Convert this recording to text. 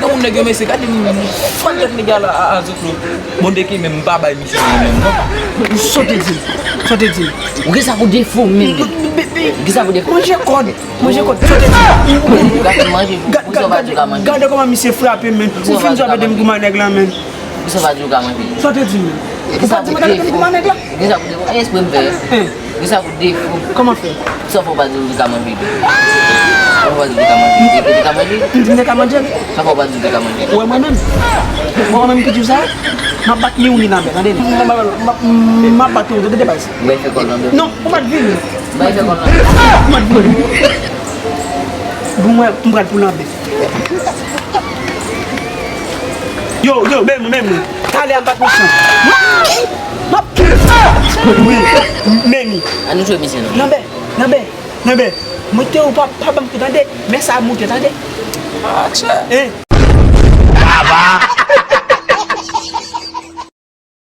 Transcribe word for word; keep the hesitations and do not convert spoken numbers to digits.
granmoun nèg yo, mesye, gade m, fwa tèt nèg la a, a, a zot lo. Bon, de ki menm, m pa bay misye menm, non. Sa w te di m? Sa w te di m? Ou gen sa pou defo menm. Ou gen sa pou defo. Manje kòd. Manje kòd. Sa w te di m? Ou ka fè manje. Gade kòman misye frape m, men. Ou fin frape de m pou manèg la, men. Ou sa pa di ou ka manje. Sa w te di m? Ou pa di m ou ta mete m pou manèg la? Gen sa pou defo. Espre m fè. Gen sa pou defo. Kòman fè? Sa fò pa di ou ka manje. Sa fò pa di ou ka manje. Ou ka manje. M di m te ka manje l. Sa fò pa di ou ka manje. Ou wè mwen menm? Ou wè mwen menm ki di w sa? M ap bat ni ou ni Lanbè, tande li. M ap bat ni ou, tande baz. Mwen fè kòl Lanbè. Non, ou pa t vini. Mwen fè kòl Lanbè. Ou pa t vini. Bon, mwen, m pral pou Lanbè. Yo, yo, men mwen, men mwen. Talè a m pa t mechan. M ap kil. Wi, men ni. An nou jwe misye non. Lanbè, Lanbè, Lanbè. Mwen te ou pa, pa ban m kou tande. Men sa ap moute tande. Atchè. Hein?